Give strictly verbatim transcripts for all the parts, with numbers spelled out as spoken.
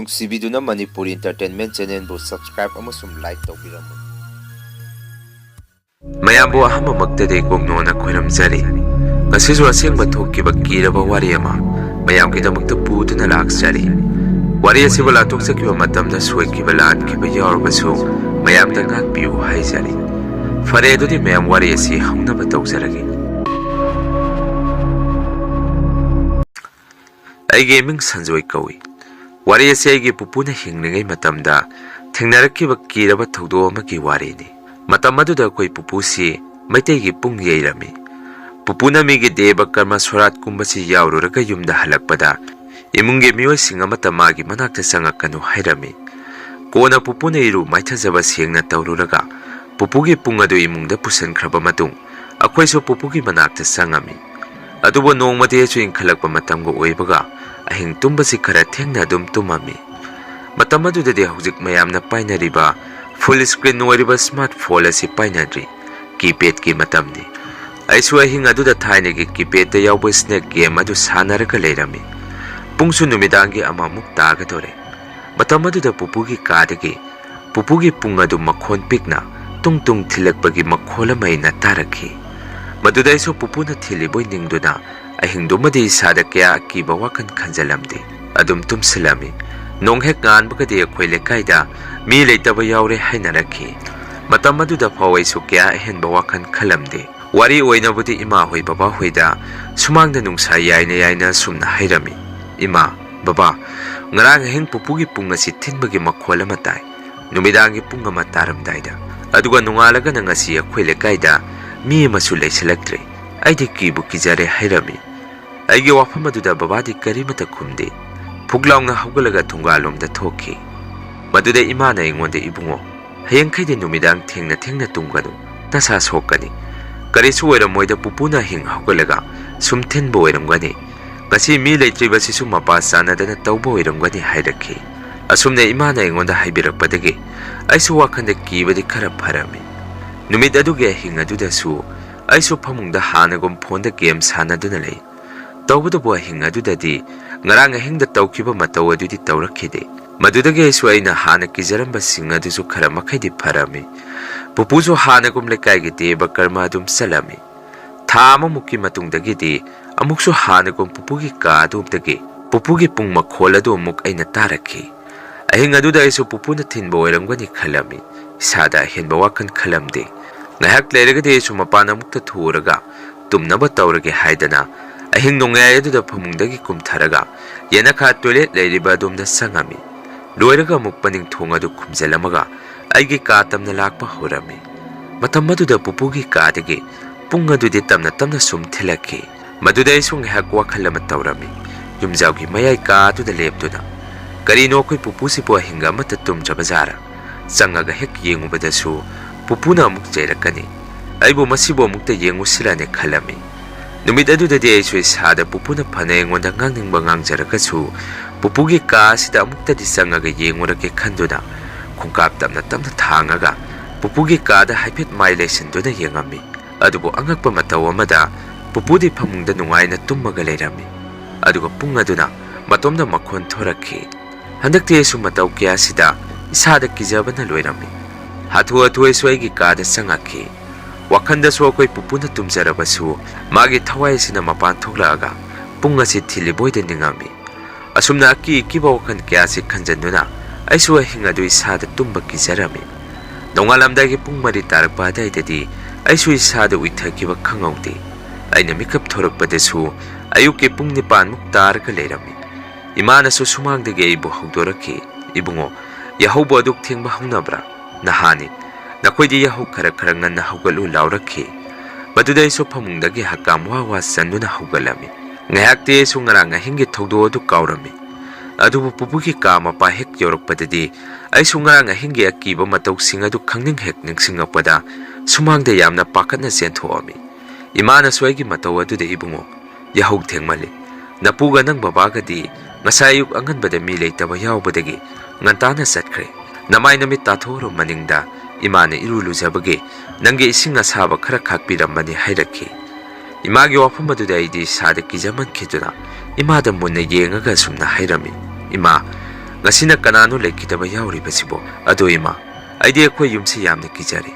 ꯅꯨꯡꯁꯤꯕꯤꯗꯨꯅ Manipuri Entertainment Channelꯕꯨ subscribe ꯑꯃꯁꯨꯡ like ꯇꯧꯕꯤꯔꯝꯃꯨ꯫ ꯃꯌꯥꯝꯕꯨ ꯑꯍꯥꯟꯕꯃꯛꯇꯗꯤ ꯀꯣꯡꯅꯣꯟꯅ ꯈꯣꯏꯔꯝꯖꯔꯤ꯫ ꯉꯁꯤꯁꯨ ꯑꯁꯦꯡꯕ ꯊꯣꯛꯈꯤꯕ ꯀꯤꯔꯕ ꯋꯥꯔꯤ ꯑꯃ ꯃꯌꯥꯝꯒꯤꯗꯃꯛꯇ ꯄꯨꯗꯨꯅ ꯂꯥꯛꯆꯔꯤ꯫ ꯋꯥꯔꯤ ꯑꯁꯤꯕꯨ ꯂꯥꯟꯊꯣꯛꯆꯈꯤꯕ ꯃꯇꯝꯗ ꯁꯣꯏꯈꯤꯕ ꯂꯥꯟꯈꯤꯕ ꯌꯥꯎꯔꯕꯁꯨ ꯃꯌꯥꯝꯗ ꯉꯥꯛꯄꯤꯌꯨ ꯍꯥꯏꯖꯔꯤ꯫ ꯐꯔꯦ, ꯑꯗꯨꯗꯤ ꯃꯌꯥꯝ ꯋꯥꯔꯤ ꯑꯁꯤ ꯍꯧꯅꯕ ꯇꯧꯖꯔꯒꯦ꯫ ꯑꯩꯒꯤ ꯃꯤꯡ ꯁꯟꯖꯣꯏ ꯀꯧꯏ꯫ ꯋꯥꯔꯤ ꯑꯁꯤ ꯑꯩꯒꯤ ꯄꯨꯄꯨꯅ ꯍꯤꯡꯂꯤꯉꯩ ꯃꯇꯝꯗ ꯊꯦꯡꯅꯔꯛꯈꯤꯕ ꯀꯤꯔꯕ ꯊꯧꯗꯣꯛ ꯑꯃꯒꯤ ꯋꯥꯔꯤꯅꯤ꯫ ꯃꯇꯝ ꯑꯗꯨꯗ ꯑꯩꯈꯣꯏ ꯄꯨꯄꯨꯁꯤ ꯃꯩꯇꯩꯒꯤ ꯄꯨꯡ ꯌꯩꯔꯝꯃꯤ꯫ ꯄꯨꯄꯨꯅ ꯃꯤꯒꯤ ꯗꯦꯕ ꯀꯔꯃ ꯁꯣꯔꯥꯠꯀꯨꯝꯕꯁꯤ ꯌꯥꯎꯔꯨꯔꯒ ꯌꯨꯝꯗ ꯍꯜꯂꯛꯄꯗ ꯏꯃꯨꯡꯒꯤ ꯃꯤꯑꯣꯏꯁꯤꯡ ꯑꯃꯠꯇ ꯃꯥꯒꯤ ꯃꯅꯥꯛꯇ ꯆꯪꯉꯛꯀꯅꯨ ꯍꯥꯏꯔꯝꯃꯤ꯫ ꯀꯣꯟꯅ ꯄꯨꯄꯨꯅ ꯏꯔꯨ ꯃꯥꯏꯊꯖꯕ ꯁꯦꯡꯅ ꯇꯧꯔꯨꯔꯒ ꯄꯨꯄꯨꯒꯤ ꯄꯨꯡ ꯑꯗꯨ ꯏꯃꯨꯡꯗ ꯄꯨꯁꯤꯟꯈ꯭ꯔꯕ ꯃꯇꯨꯡ ꯑꯩꯈꯣꯏꯁꯨ ꯄꯨꯄꯨꯒꯤ ꯃꯅꯥꯛꯇ ꯆꯪꯉꯝꯃꯤ꯫ ꯑꯗꯨꯕꯨ ꯅꯣꯡꯃꯗꯤ ꯑꯩꯁꯨ ꯏꯟꯈꯠꯂꯛꯄ ꯃꯇꯝꯒ ꯑꯣꯏꯕꯒ ꯑꯍꯤꯡ ꯇꯨꯝꯕꯁꯤ ꯈꯔ ꯊꯦꯡꯅ ꯑꯗꯨꯝ ꯇꯨꯝꯃꯝꯃꯤ꯫ ꯃꯇꯝ ꯑꯗꯨꯗꯗꯤ ꯍꯧꯖꯤꯛ ꯃꯌꯥꯝꯅ ꯄꯥꯏꯅꯔꯤꯕ full screen ꯑꯣꯏꯔꯤꯕ smartphone ꯑꯁꯤ ꯄꯥꯏꯅꯗ꯭ꯔꯤ꯫ Keypadꯀꯤ ꯃꯇꯝꯅꯤ꯫ ꯑꯩꯁꯨ ꯑꯍꯤꯡ ꯑꯗꯨꯗ ꯊꯥꯏꯅꯒꯤ keypadꯇ ꯌꯥꯎꯕ snake game ꯑꯗꯨ ꯁꯥꯟꯅꯔꯒ ꯂꯩꯔꯝꯃꯤ꯫ ꯄꯨꯡꯁꯨ ꯅꯨꯃꯤꯗꯥꯡꯒꯤ ꯑꯃꯃꯨꯛ ꯇꯥꯒꯗꯧꯔꯦ꯫ ꯃꯇꯝ ꯑꯗꯨꯗ ꯄꯨꯄꯨꯒꯤ ꯀꯥꯗꯒꯤ ꯄꯨꯄꯨꯒꯤ ꯄꯨꯡ ꯑꯗꯨ ꯃꯈꯣꯟ ꯄꯤꯛꯅ ꯇꯨꯡ ꯇꯨꯡ ꯊꯤꯜꯂꯛꯄꯒꯤ ꯃꯈꯣꯜ ꯑꯃ ꯑꯩꯅ ꯇꯥꯔꯛꯈꯤ꯫ ꯃꯗꯨꯗ ꯑꯩꯁꯨ ꯄꯨꯄꯨꯅ ꯊꯤꯜꯂꯤꯕꯣꯏ ꯅꯤꯡꯗꯨꯅ ꯑꯍꯤꯡꯗꯨꯃꯗꯤ ꯏꯁꯥꯗ ꯀꯌꯥ ꯑꯀꯤꯕ ꯋꯥꯈꯜ ꯈꯟꯖꯜꯂꯝꯗꯦ꯫ ꯑꯗꯨꯝ ꯇꯨꯝꯁꯤꯜꯂꯝꯃꯤ꯫ ꯅꯣꯡ ꯍꯦꯛ ꯉꯥꯟꯕꯒꯗꯤ ꯑꯩꯈꯣꯏ ꯂꯩꯀꯥꯏꯗ ꯃꯤ ꯂꯩꯇꯕ ꯌꯥꯎꯔꯦ ꯍꯥꯏꯅꯔꯛꯈꯤ꯫ ꯃꯇꯝ ꯑꯗꯨꯗ ꯐꯥꯎ ꯑꯩꯁꯨ ꯀꯌꯥ ꯑꯍꯦꯟꯕ ꯋꯥꯈꯜ ꯈꯜꯂꯝꯗꯦ꯫ ꯋꯥꯔꯤ ꯑꯣꯏꯅꯕꯨꯗꯤ ꯏꯃꯥ ꯍꯣꯏ ꯕꯕꯥ ꯍꯣꯏꯗ ꯁꯨꯃꯥꯡꯗ ꯅꯨꯡꯁꯥ ꯌꯥꯏꯅ ꯌꯥꯏꯅ ꯑꯁꯨꯝꯅ ꯍꯥꯏꯔꯝꯃꯤ, "ꯏꯃꯥ, ꯕꯕꯥ, ꯉꯔꯥꯡ ꯑꯍꯤꯡ ꯄꯨꯄꯨꯒꯤ ꯄꯨꯡ ꯑꯁꯤ ꯊꯤꯟꯕꯒꯤ ꯃꯈꯣꯜ ꯑꯃ ꯇꯥꯏ꯫ ꯅꯨꯃꯤꯗꯥꯡꯒꯤ ꯄꯨꯡ ꯑꯃ ꯇꯥꯔꯝꯗꯥꯏꯗ꯫ ꯑꯗꯨꯒ ꯅꯣꯡꯉꯥꯜꯂꯒꯅ ꯉꯁꯤ ꯑꯩꯈꯣꯏ ꯂꯩꯀꯥꯏꯗ ꯃꯤ ꯑꯃꯁꯨ ꯂꯩꯁꯤꯜꯂꯛꯇ꯭ꯔꯦ꯫ ꯑꯩꯗꯤ ꯀꯤꯕꯨ ꯀꯤꯖꯔꯦ" ꯍꯥꯏꯔꯝꯃꯤ꯫ ꯑꯩꯒꯤ ꯋꯥꯐꯝ ꯑꯗꯨꯗ ꯕꯕꯥꯗꯤ ꯀꯔꯤꯃꯠꯇ ꯈꯨꯝꯗꯦ꯫ ꯐꯨꯛ ꯂꯥꯎꯅ ꯍꯧꯒꯠꯂꯒ ꯊꯣꯡꯒꯥꯜꯂꯣꯝꯗ ꯊꯣꯛꯈꯤ꯫ ꯃꯗꯨꯗ ꯏꯃꯥꯅ ꯑꯩꯉꯣꯟꯗ, "ꯏꯕꯨꯡꯉꯣ, ꯍꯌꯦꯡꯈꯩꯗꯤ ꯅꯨꯃꯤꯗꯥꯡ ꯊꯦꯡꯅ ꯊꯦꯡꯅ ꯇꯨꯝꯒꯅꯨ, ꯅꯁꯥ ꯁꯣꯛꯀꯅꯤ꯫ ꯀꯔꯤꯁꯨ ꯑꯣꯏꯔꯝꯃꯣꯏꯗ, ꯄꯨꯄꯨꯅ ꯑꯍꯤꯡ ꯍꯧꯒꯠꯂꯒ ꯁꯨꯝ ꯊꯤꯟꯕ ꯑꯣꯏꯔꯝꯒꯅꯤ꯫ ꯉꯁꯤ ꯃꯤ ꯂꯩꯇ꯭ꯔꯤꯕꯁꯤꯁꯨ ꯃꯄꯥ ꯆꯥꯟꯅꯗꯅ ꯇꯧꯕ ꯑꯣꯏꯔꯝꯒꯅꯤ" ꯍꯥꯏꯔꯛꯈꯤ꯫ ꯑꯁꯨꯝꯅ ꯏꯃꯥꯅ ꯑꯩꯉꯣꯟꯗ ꯍꯥꯏꯕꯤꯔꯛꯄꯗꯒꯤ ꯑꯩꯁꯨ ꯋꯥꯈꯜꯗ ꯀꯤꯕꯗꯤ ꯈꯔ ꯐꯔꯝꯃꯤ꯫ ꯅꯨꯃꯤꯠ ꯑꯗꯨꯒꯤ ꯑꯍꯤꯡ ꯑꯗꯨꯗꯁꯨ ꯑꯩꯁꯨ ꯐꯃꯨꯡꯗ ꯍꯥꯟꯅꯒꯨꯝ phoneꯗ game ꯁꯥꯟꯅꯗꯨꯅ ꯂꯩ꯫ ꯇꯧꯕꯇꯕꯨ ꯑꯍꯤꯡ ꯑꯗꯨꯗꯗꯤ ꯉꯔꯥꯡ ꯑꯍꯤꯡꯗ ꯇꯧꯈꯤꯕ ꯃꯇꯧ ꯑꯗꯨꯗꯤ ꯇꯧꯔꯛꯈꯤꯗꯦ꯫ ꯃꯗꯨꯗꯒꯤ ꯑꯩꯁꯨ ꯑꯩꯅ ꯍꯥꯟꯅ ꯀꯤꯖꯔꯝꯕꯁꯤꯡ ꯑꯗꯨꯁꯨ ꯈꯔ ꯃꯈꯩꯗꯤ ꯐꯔꯝꯃꯤ꯫ ꯄꯨꯄꯨꯁꯨ ꯍꯥꯟꯅꯒꯨꯝ ꯂꯩꯀꯥꯏꯒꯤ ꯗꯦꯕ ꯀꯔꯃ ꯑꯗꯨꯝ ꯆꯠꯂꯝꯃꯤ꯫ ꯊꯥ ꯑꯃꯃꯨꯛꯀꯤ ꯃꯇꯨꯡꯗꯒꯤꯗꯤ ꯑꯃꯨꯛꯁꯨ ꯍꯥꯟꯅꯒꯨꯝ ꯄꯨꯄꯨꯒꯤ ꯀꯥ ꯑꯗꯨꯗꯒꯤ ꯄꯨꯄꯨꯒꯤ ꯄꯨꯡ ꯃꯈꯣꯜ ꯑꯗꯨ ꯑꯃꯨꯛ ꯑꯩꯅ ꯇꯥꯔꯛꯈꯤ꯫ ꯑꯍꯤꯡ ꯑꯗꯨꯗ ꯑꯩꯁꯨ ꯄꯨꯄꯨꯅ ꯊꯤꯟꯕ ꯑꯣꯏꯔꯝꯒꯅꯤ ꯈꯜꯂꯝꯃꯤ꯫ ꯏꯁꯥꯗ ꯑꯍꯦꯟꯕ ꯋꯥꯈꯜ ꯈꯜꯂꯝꯗꯦ꯫ ꯉꯥꯏꯍꯥꯛ ꯂꯩꯔꯒꯗꯤ ꯑꯩꯁꯨ ꯃꯄꯥꯟ ꯑꯃꯨꯛꯇ ꯊꯣꯛꯎꯔꯒ ꯇꯨꯝꯅꯕ ꯇꯧꯔꯒꯦ ꯍꯥꯏꯗꯅ ꯑꯍꯤꯡ ꯅꯣꯡꯌꯥꯏ ꯑꯗꯨꯗ ꯐꯃꯨꯡꯗꯒꯤ ꯀꯨꯝꯊꯔꯒ ꯌꯦꯅꯈꯥ ꯇꯣꯏꯂꯦꯠ ꯂꯩꯔꯤꯕ ꯑꯗꯣꯝꯗ ꯆꯪꯉꯝꯃꯤ꯫ ꯂꯣꯏꯔꯒ ꯑꯃꯨꯛ ꯃꯅꯤꯡ ꯊꯣꯡ ꯑꯗꯨ ꯈꯨꯝꯖꯤꯜꯂꯝꯃꯒ ꯑꯩꯒꯤ ꯀꯥ ꯇꯝꯅ ꯂꯥꯛꯄ ꯍꯧꯔꯝꯃꯤ꯫ ꯃꯇꯝ ꯑꯗꯨꯗ ꯄꯨꯄꯨꯒꯤ ꯀꯥꯗꯒꯤ ꯄꯨꯡ ꯑꯗꯨꯗꯤ ꯇꯞꯅ ꯇꯞꯅ ꯁꯨꯝ ꯊꯤꯜꯂꯛꯈꯤ꯫ ꯃꯗꯨꯗ ꯑꯩꯁꯨ ꯉꯥꯏꯍꯥꯛ ꯋꯥꯈꯜ ꯑꯃ ꯇꯧꯔꯝꯃꯤ꯫ ꯌꯨꯝꯖꯥꯎꯒꯤ ꯃꯌꯥꯏ ꯀꯥ ꯑꯗꯨꯗ ꯂꯦꯞꯇꯨꯅ, "ꯀꯔꯤꯅꯣ ꯑꯩꯈꯣꯏ ꯄꯨꯄꯨꯁꯤꯕꯨ ꯑꯍꯤꯡꯒ ꯑꯃꯠꯇ ꯇꯨꯝꯗ꯭ꯔꯕ ꯖꯥꯔꯥ?" ꯆꯪꯉꯒ ꯍꯦꯛ ꯌꯦꯡꯉꯨꯕꯗꯁꯨ ꯄꯨꯄꯨꯅ ꯑꯃꯨꯛ ꯆꯩꯔꯛꯀꯅꯤ꯫ ꯑꯩꯕꯨ ꯃꯁꯤꯕꯨ ꯑꯃꯨꯛꯇ ꯌꯦꯡꯉꯨꯁꯤꯔꯅꯦ ꯈꯜꯂꯝꯃꯤ꯫ ꯅꯨꯃꯤꯠ ꯑꯗꯨꯗꯗꯤ ꯑꯩꯁꯨ ꯏꯁꯥꯗ ꯄꯨꯄꯨꯅ ꯐꯅ ꯑꯩꯉꯣꯟꯗ ꯉꯥꯡꯅꯤꯡꯕ ꯉꯥꯡꯖꯔꯒꯁꯨ, ꯄꯨꯄꯨꯒꯤ ꯀꯥ ꯑꯁꯤꯗ ꯑꯃꯨꯛꯇꯗꯤ ꯆꯪꯉꯒ ꯌꯦꯡꯉꯨꯔꯒꯦ ꯈꯟꯗꯨꯅ ꯈꯣꯡꯀꯥꯞ ꯇꯞꯅ ꯇꯞꯅ ꯊꯥꯡꯉꯒ ꯄꯨꯄꯨꯒꯤ ꯀꯥꯗ ꯍꯥꯏꯐꯦꯠ ꯃꯥꯏ ꯂꯩꯁꯤꯟꯗꯨꯅ ꯌꯦꯡꯉꯝꯃꯤ꯫ ꯑꯗꯨꯕꯨ ꯑꯉꯛꯄ ꯃꯇꯧ ꯑꯃꯗ ꯄꯨꯄꯨꯗꯤ ꯐꯃꯨꯡꯗ ꯅꯨꯡꯉꯥꯏꯅ ꯇꯨꯝꯃꯒ ꯂꯩꯔꯝꯃꯤ꯫ ꯑꯗꯨꯒ ꯄꯨꯡ ꯑꯗꯨꯅ ꯃꯇꯣꯝꯗ ꯃꯈꯣꯟ ꯊꯣꯔꯛꯈꯤ꯫ ꯍꯟꯗꯛꯇꯤ ꯑꯩꯁꯨ ꯃꯇꯧ ꯀꯌꯥꯁꯤꯗ ꯏꯁꯥꯗ ꯀꯤꯖꯕꯅ ꯂꯣꯏꯔꯝꯃꯤ꯫ ꯍꯥꯊꯨ ꯍꯥꯊꯨ ꯑꯩꯁꯨ ꯑꯩꯒꯤ ꯀꯥꯗ ꯆꯪꯉꯛꯈꯤ꯫ ꯋꯥꯈꯟꯗꯁꯨ ꯑꯩꯈꯣꯏ ꯄꯨꯄꯨꯅ ꯇꯨꯝꯖꯔꯕꯁꯨ ꯃꯥꯒꯤ ꯊꯋꯥꯏ ꯑꯁꯤꯅ ꯃꯄꯥꯟ ꯊꯣꯛꯂꯛꯑꯒ ꯄꯨꯡ ꯑꯁꯤ ꯊꯤꯜꯂꯤꯕꯣꯏꯗ ꯅꯤꯡꯉꯝꯃꯤ꯫ ꯑꯁꯨꯝꯅ ꯑꯀꯤ ꯑꯀꯤꯕ ꯋꯥꯈꯜ ꯀꯌꯥꯁꯤ ꯈꯟꯖꯟꯗꯨꯅ ꯑꯩꯁꯨ ꯑꯍꯤꯡ ꯑꯗꯨ ꯏꯁꯥꯗ ꯇꯨꯝꯕ ꯀꯤꯖꯔꯝꯃꯤ꯫ ꯅꯣꯡꯉꯥꯜꯂꯝꯗꯥꯏꯒꯤ ꯄꯨꯡ ꯃꯔꯤ ꯇꯥꯔꯛꯄ ꯑꯗꯨꯋꯥꯏꯗꯗꯤ ꯑꯩꯁꯨ ꯏꯁꯥꯗ ꯎꯏꯊꯈꯤꯕ ꯈꯪꯍꯧꯗꯦ꯫ ꯑꯩꯅ ꯃꯤꯀꯞ ꯊꯣꯔꯛꯄꯗꯁꯨ ꯑꯌꯨꯛꯀꯤ ꯄꯨꯡ ꯅꯤꯄꯥꯟꯃꯨꯛ ꯇꯥꯔꯒ ꯂꯩꯔꯝꯃꯤ꯫ ꯏꯃꯥꯅꯁꯨ ꯁꯨꯃꯥꯡꯗꯒꯤ ꯑꯩꯕꯨ ꯍꯧꯗꯣꯔꯛꯈꯤ, "ꯏꯕꯨꯡꯉꯣ, ꯌꯥꯍꯧꯕ ꯑꯗꯨꯛ ꯊꯦꯡꯕ ꯍꯧꯅꯕ꯭ꯔꯥ? ꯅꯍꯥꯅꯤ, ꯅꯈꯣꯏꯗꯤ ꯌꯥꯍꯧ ꯈꯔ ꯈꯔ ꯉꯟꯅ ꯍꯧꯒꯠꯂꯨ" ꯂꯥꯎꯔꯛꯈꯤ꯫ ꯃꯗꯨꯗ ꯑꯩꯁꯨ ꯐꯃꯨꯡꯗꯒꯤ ꯍꯛꯀꯥꯝ ꯋꯥ ꯋꯥ ꯆꯟꯗꯨꯅ ꯍꯧꯒꯠꯂꯝꯃꯤ꯫ ꯉꯥꯏꯍꯥꯛꯇꯤ ꯑꯩꯁꯨ ꯉꯔꯥꯡ ꯑꯍꯤꯡꯒꯤ ꯊꯧꯗꯣꯛ ꯑꯗꯨ ꯀꯥꯎꯔꯝꯃꯤ꯫ ꯑꯗꯨꯕꯨ ꯄꯨꯄꯨꯒꯤ ꯀꯥ ꯃꯄꯥ ꯍꯦꯛ ꯌꯧꯔꯛꯄꯗꯗꯤ ꯑꯩꯁꯨ ꯉꯔꯥꯡ ꯑꯍꯤꯡꯒꯤ ꯑꯀꯤꯕ ꯃꯇꯧꯁꯤꯡ ꯑꯗꯨ ꯈꯪꯅꯤꯡ ꯍꯦꯛ ꯅꯤꯡꯁꯤꯡꯉꯛꯄꯗ ꯁꯨꯃꯥꯡꯗ ꯌꯥꯝꯅ ꯄꯥꯈꯠꯅ ꯆꯦꯟꯊꯣꯛꯑꯝꯃꯤ꯫ ꯏꯃꯥꯅꯁꯨ ꯑꯩꯒꯤ ꯃꯇꯧ ꯑꯗꯨꯗ, "ꯏꯕꯨꯡꯉꯣ, ꯌꯥꯍꯧ ꯊꯦꯡꯃꯜꯂꯤ꯫ ꯅꯄꯨꯒ ꯅꯪ ꯕꯕꯥꯒꯗꯤ ꯉꯁꯥꯏ ꯑꯌꯨꯛ ꯑꯉꯟꯕꯗ ꯃꯤ ꯂꯩꯇꯕ ꯌꯥꯎꯕꯗꯒꯤ ꯉꯟꯇꯥꯅ ꯆꯠꯈ꯭ꯔꯦ꯫ ꯅꯃꯥꯏ ꯅꯃꯤꯠ ꯇꯥꯊꯣꯛꯎꯔꯣ ꯃꯅꯤꯡꯗ, ꯏꯃꯥꯅ ꯏꯔꯨ ꯂꯨꯖꯕꯒꯤ ꯅꯪꯒꯤ ꯏꯁꯤꯡ ꯑꯁꯥꯕ ꯈꯔ ꯈꯥꯛꯄꯤꯔꯝꯕꯅꯤ" ꯍꯥꯏꯔꯛꯈꯤ꯫ ꯏꯃꯥꯒꯤ ꯋꯥꯐꯝ ꯑꯗꯨꯗ ꯑꯩꯗꯤ ꯏꯁꯥꯗ ꯀꯤꯖꯃꯟꯈꯤꯗꯨꯅ ꯏꯃꯥꯗ ꯃꯨꯟꯅ ꯌꯦꯡꯉꯒ ꯑꯁꯨꯝꯅ ꯍꯥꯏꯔꯝꯃꯤ, "ꯏꯃꯥ, ꯉꯁꯤꯅ ꯀꯅꯥꯅꯣ ꯂꯩꯈꯤꯗꯕ ꯌꯥꯎꯔꯤꯕꯁꯤꯕꯣ? ꯑꯗꯣ ꯏꯃꯥ, ꯑꯩꯗꯤ ꯑꯩꯈꯣꯏ ꯌꯨꯝꯁꯤ ꯌꯥꯝꯅ ꯀꯤꯖꯔꯦ꯫